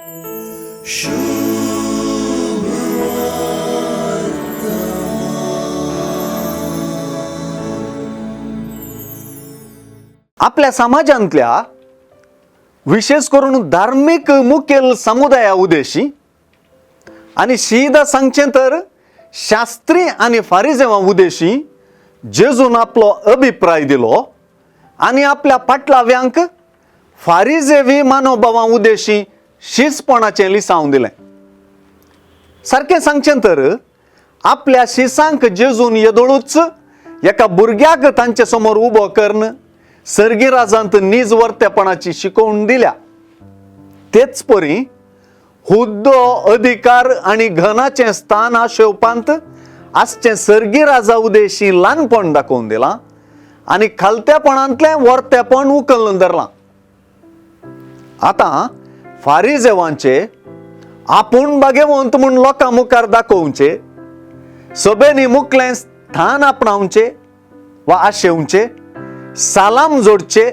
आपल्या समाजांतल्या विशेष करून धार्मीक मुखेल समुदाया उदेशी आनी शीदा सांगचें तर शास्त्री आनी फारिजेवां उदेशी जेजून आपलो अभिप्राय दिलो आनी आपल्या पाटलाव्यांक फारिजेवी मानोभावां उदेशी शिसपणाचें लिसांव दिलें. सारकें सांगचें तर आपल्या शिसांक जेजून येदोळूच एका भुरग्याक तांचे समोर उबो करून सर्गी राजांत नीज वर्तेपणाची शिकोवण दिल्या. तेच परी हुद्दो अधिकार आनी घनाचें स्थान आशेवपांत आसचें सर्गी राजा उदेशी ल्हानपण दाखोवन दिलां आनी खालतेपणांतलें वर्तेपण उखलून धरलां. आतां फारिजेवांचे आपूण भागेवंत म्हूण लोकां मुखार दाखोवचे, सभेंनी मुखलें स्थान आपणावचें वा आशेवचें, सालाम जोडचे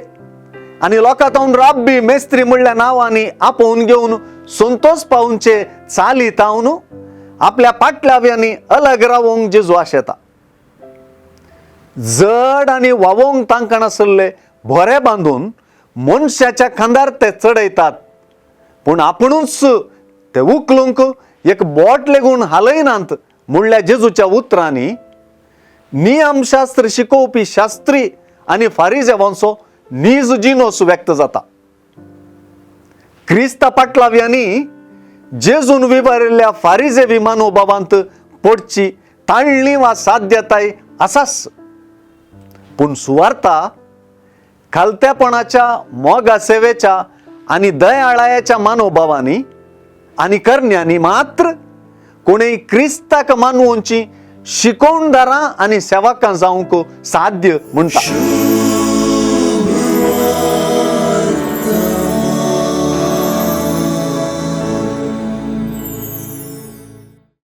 आनी लोकां तावन राब्बी मेस्त्री म्हणल्या नांवांनी आपोवन घेवन संतोष पावचे चाली तावन आपल्या पाटलाव्यांनी अलग रावोंक जेजू आशेता. जड आनी व्हांवोंक तांकां नासले भोरे बांदून मनशाच्या खांदार ते चडयतात, पूण आपुणूच ते उखलूंक एक बोट लेगून हालयनात म्हणल्या जेजूच्या उतरांनी नियमशास्त्र शिकोवपी शास्त्री आनी फारिजेवांचो नीज जिनोस व्यक्त जाता. क्रिस्ता पाटलाव्यांनी जेजून विभारिल्ल्या फारिजेवी मानोभावांत पडची ताळणी वा साध्यताय आसाच, पूण सुवार्ता खालतेपणाच्या मोगा सेवेच्या आनी दयाळायाच्या मानोभावांनी आनी करण्यांनी मात्र कोणीय क्रिस्ताक मानवोंची शिकोवणदारां आनी सेवकां जावंक साध्य म्हणटा.